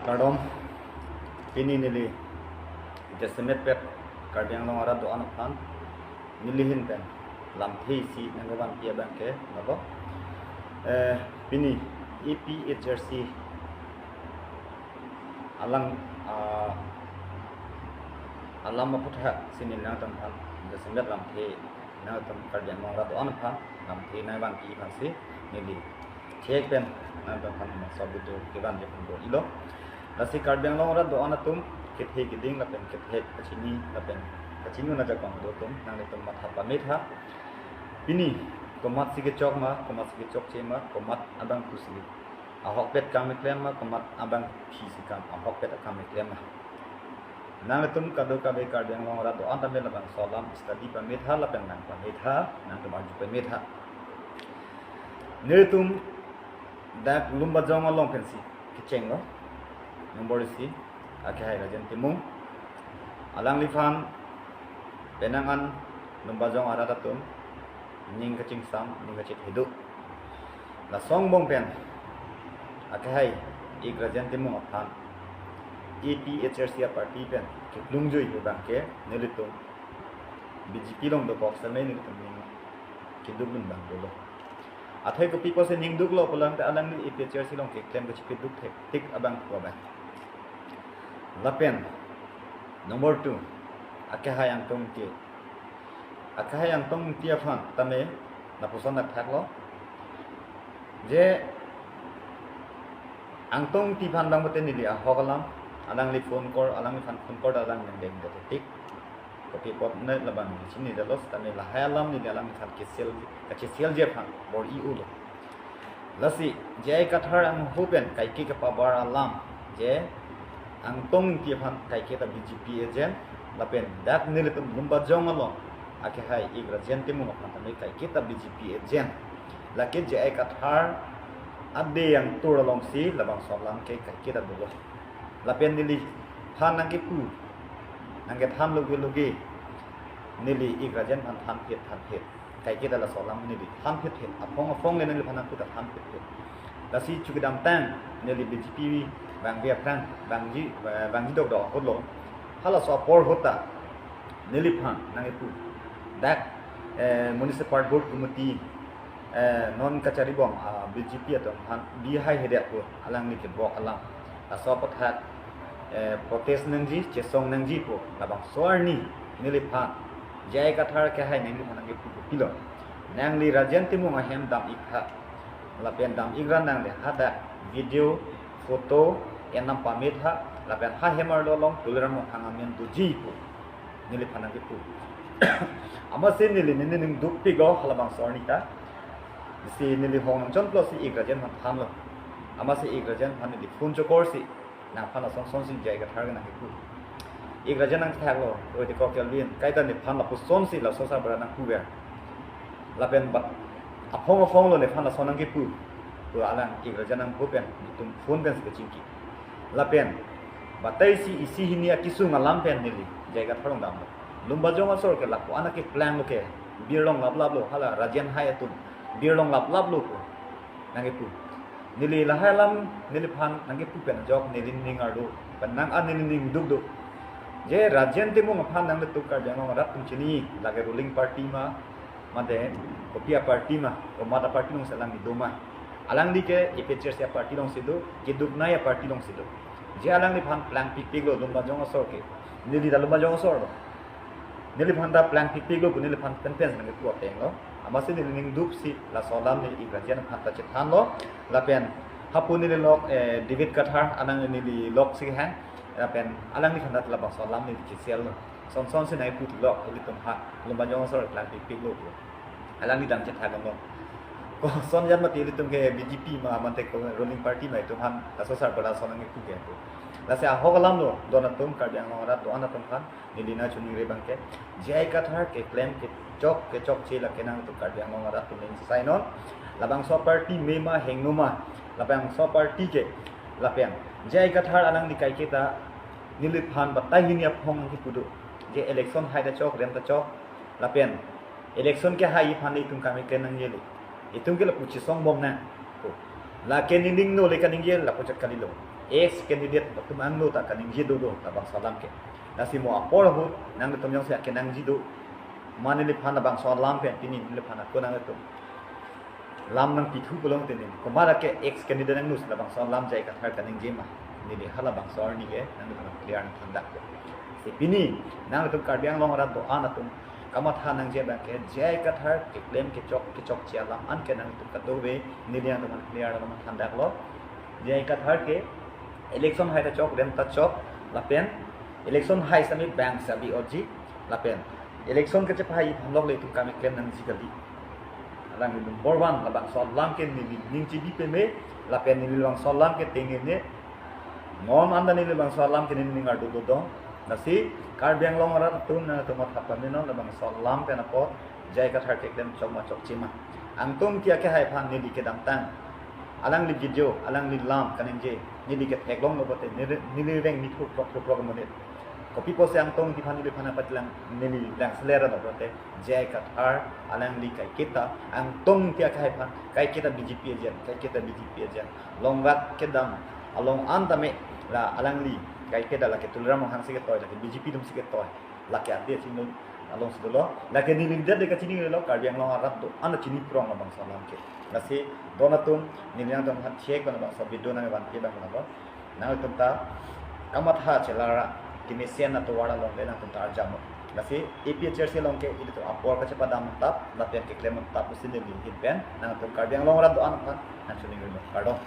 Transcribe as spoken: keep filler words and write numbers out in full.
Kardom, pini neli jasemet pet Karbi Anglong arat do-an aphan neli ahin pen lamthe isi nangkevanpi abang ke nabo. Eh, pini A P H L C alang, ah, alam aputhak si neli nangtum aphan jasemet lamthe nangtum Karbi Anglong arat do-an aphan lamthe nangvanpi aphan si neli thek pen nangtum aphan masa video kevan je pun bor-ilo. Lasi Karbi Anglong arat do-an atum kethe keding lapen kethe kachini lapen kachini un ajakong do atum nanglitum matha pametha. Pini komat si kechok ma, komat si kechokche ma, komat abang pusi ahokpet kam keklem ma, komat abangpi si kam ahokpet akam keklem ma. Nanglitum kadokave Karbi Anglong arat do-an tame labangso alam study pametha lapen nang pametha, nangtum arju pametha. Nelitum dak Lumbajong along pensi kechenglo. Nombor isi, akehai Rajen Timung. Alangliphan penang an Lumbajong arat atum ning kachingsam, ning kachit hidu. Laso angbong pen akehai ik Rajen Timung aphan A P H L C a-party pen keplungjui abang ke nelitum B J P along dokok seme nelitum ning keduk dun abang dolo. Athai kopi pusi ning duklo pulang te alangli A P H L C along keklem kachipeduk thektik abang ko abang. Lapen number two, akehai Angtong Ingti. Akehai Angtong Ingti aphan tame lapuson thakthaklo. Je Angtong Ingti aphan abang pute neli ahok alam, alangli phone call, alangliphan phone call alang nang deng dotik. Kopi apot ne labang chinidetlo, tame lahai alam neli alangliphan kesel, kachesel je aphan bor-i-ulo. Lasi J I Kathar angho pen kaike kapabar alam je Angtong Ingti aphan kaike ta B J P agent, lapen dak nelitum Lumbajong along akehai ik Rajen Timung aphan tame kaike ta B J P agent. Lake J I Kathar ade yang tur alongsi labangso alam ke kaike ta dolo. Lapen neliphan nangkepu, nangkethan loge loge, neli ik Rajen aphan thanphet thanphet. Kaike ta laso alam neli thanphet phet. Aphong aphong le neliphan nangpu ta thanphet phet. Lasi chukidamtang neli B J P vangve aphrang, vangji, eh, vangji dokdok ahutlo. Halaso apor ahut ta neliphan nangkepu, dak, eh, Municipal Board Committee, eh, non kacharibom, ah, B J P atum aphan bihai hedet pu alangli kebok alam. Laso aputhak, eh, protest nangji, chesong nangji pu labangso arni neliphan J I Kathar akehai neliphan nangkepu kopilo. Nangli Rajen Timung ahem dam-iktha. Lapen dam-ikra nangle hadak video, photo enam pametha, lapen ha hem arlo along Tuliram Ronghang amen doji pu neliphan nangkepu. Amatsi neli neli ning dukpiklo halabangso arni ta. Si neli hong nangchonplo si ik Rajen aphan thanlo. Amatsi ik Rajen aphan neli phone chokorsi nangphan lason sonsi J I Kathar ke nangkepu. Ik Rajen nangthaklo, oi dekok Kelvin, kaita nephan lapusonsi laso sarbura nangpuver. Lapen ba aphong aphong lo nephan lason nangkepu pu alang ik Rajen angho pen netum phone pensi kachingki. Lapen batai isi isi hini akesung alam pen neli J I Kathar along damlo. Lumbajong asor ke lapu-an akeplang lo ke, birlong laplap lo, hala Rajen hai atum birlong laplap lo pu nangkepu. Neli lahai alam neliphan nangkepu pen ajok neli ning arlo, pen nang an neli ning dukduk. Je Rajen Timung aphan nanglitum Karbi Anglong arat atum chini, lake ruling party ma, mate kopi a-party ma, komat a-party alongsi alangli do ma. Alangli ke A P H L C a-party alongsi do, keduknei a-party alongsi do. Je alangliphan plangpikpiklo Lumbajong asor ke. Neli ta Lumbajong asor lo. Neliphan ta plangpikpiklo pu neliphan penpen nangkepu ateng lo. Amatsi neli ning duksi laso alam neli ik Rajen aphan ta chethanlo. Lapen hapu neli lok, eh, David Kathar alang neli loksi kehang. Lapen alangliphan ta labangso alam neli chesel lo. Son sonsi nangkepu lok ilitum ha Lumbajong asor plangpikpiklo pu. Alangli dam chethak lo. Koson jan mati ilitum ke B J P ma mate ko ruling party ma itum aphan laso sarbura lason nangkepu ke pu. Lasi ahok alam lo don atum Karbi Anglong arat do-an atum aphan neli nangchiningri abang ke, J I Kathar keklem kechok kechokche lake nangtum Karbi Anglong arat atum ning sign on. Labangso party me ma hingno ma, labangso party ke lapen J I Kathar alangli kaike ta neliphan batai hini aphong nangkepu do. Je election hai ta chok, rem ta chok, lapen election kehai aphan itum kam keklem nangjelo. Itum ke lapu chesong bom nang. Lake nening no le kaningje lapu chot kalilo. ex candidate atum angno ta kaningje dodo labangso alam ke. Lasi mo apor ahut nanglitum jongsi akenangji do, ma neliphan labangso alam pen pini neliphan ako nanglitum lam nangpithu pulote neli, komat ke ex candidate angno si labangso alam J I Kathar kaningje ma, neli halabangso arni ke nanglitum clear nangthan dak. Si pini nanglitum Karbi Anglong arat do-an atum kamatha nangji abang ke J I Kathar keklem kechok kechokche alam an ke nanglitum kadokave neli nangtum aphan clear nangthan daklo. J I Kathar ke election hai ta chok, rem ta chok, lapen election hai sami bang sabi oji, lapen election kachepahai aphan lok le itum kam keklem nangji kali. Alangli number one labangso alam ke neli ning chibi peme, lapen neli labangso alam ke tengne non anda neli labangso alam ke neli ning ardu dodong. Lasi Karbi Anglong arat atum nangtum matha pame non labangso alam pen apot J I Kathar keklem chok ma chokche ma. Angtum ti akehai aphan neli kedamtang alangli video, alangli lam kaningje, neli ketheklonglo pulote neli, neli reng ni thuk thok thuk thok monit. Kopi pusi angtum ti aphan neliphan apatlang neli lang selera lo pulote J I Kathar alangli kaiketa, angtum ti akehai aphan kaiketa B J P agent, kaiketa B J P agent. Longrat kedam along an tame la alangli kaiketa lake Tuliram Ronghang si ketoi, lake B J P atum si ketoi, lake ade chingno alongsi dolo. Lake neli det de kachinilo, Karbi Anglong arat do-an chini prong labangso alam ke. Lasi don atum neli nangtum aphan chek labangso video nangvanpi abang labo. Nangtum ta kamatha chelara kemesen atovar along le nangtum ta arjamo. Lasi A P H L C along ke ilitum apor kachepadam tap, lapen keklem tap pusi neli hin pen nangtum Karbi Anglong arat do-an aphan nangchiningrilo. Kardom.